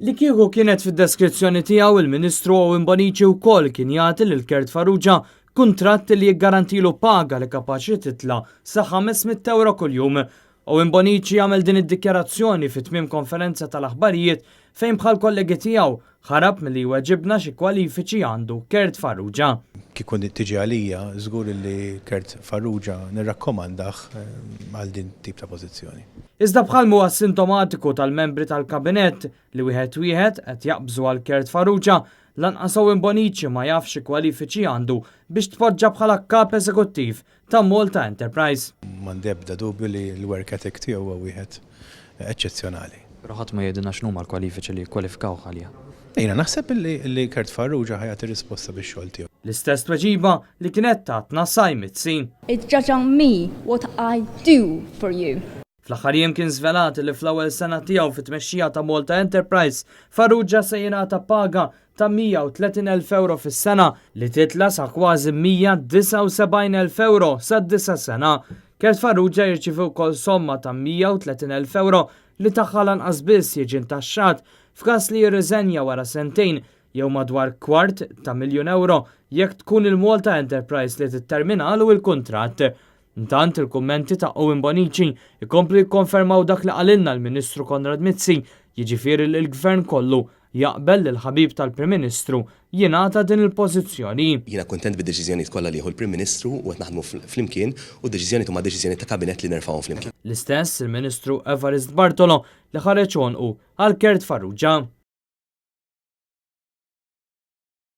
Li kieku kienet fid-deskrizzjoni tiegħu il-Ministru Owen Bonnici wkoll kien jagħti lil Kurt Farrugia kuntratt li jiggarantilu paga li kapaċi titla' sa 500 ewro kuljum. Owen Bonnici għamel din id-dikjarazzjoni fi tmiem konferenza tal-aħbarijiet fejn bħal kollegi tiegħu ħarab milli jweġibna xi kwalifiċi għandu Kurt Farrugia. Kieku tiġi għalija, żgur li Kurt Farrugia nirrakkomandah għal din tip ta' pożizzjoni. Iżda bħal huwa sintomatiku tal-membri tal-kabinett li wieħed wieħed qed jaqbżu għal Kurt Farrugia, lanqas Owen Bonnici ma jafx xi kwalifiċi għandu biex tpoġġa bħala kap eżekuttiv ta' Malta Enterprise. M'għandi ebda dubju li l-work ethic tiegħu huwa wieħed eċċezzjonali. Però ħadd ma jgħidilna x'inhuma l-kwalifiċi li jikkwalifikaw għaliha. Jiena naħseb li Kurt Farrugia ħa jagħti risposta bix-xogħol tiegħu. L-istess tweġiba li kienet tatna Sai Mizzi. It's judge on me what I do for you. Fl-aħħar jiem kien żvelat li fl-ewwel sena tiegħu fit-tmexxija ta' Malta Enterprise, Farrugia se jingħata paga ta' 130,000 euro fis-sena li titla sa kważi 179,000 euro sa disa' sena. Kurt Farrugia jirċievi wkoll somma ta' 130,000 euro li tagħha lanqas biss jiġi ntaxxat f'każ li jirriżenja wara sentejn jew madwar 250,000 euro jekk tkun il-Malta Enterprise li titterminalu il-kuntratt. Intant il-kummenti ta' Owen Bonnici ikomplu jikkonfermaw dak li qalilna l-Ministru Konrad Mizzi, jiġifieri li l-Gvern kollu jaqbel li l-ħabib tal-Prim Ministru jingħata din il-pożizzjoni. Jiena kuntent bid-deċiżjonijiet kollha li jieħu l-Prim Ministru u qed naħdmu flimkien u d-deċiżjonijiet huma deċiżjonijiet ta' kabinett li nerfgħuhom flimkien. L-istess il-Ministru Evarist Bartolo li ħareġ għonqu għal Kurt Farrugia.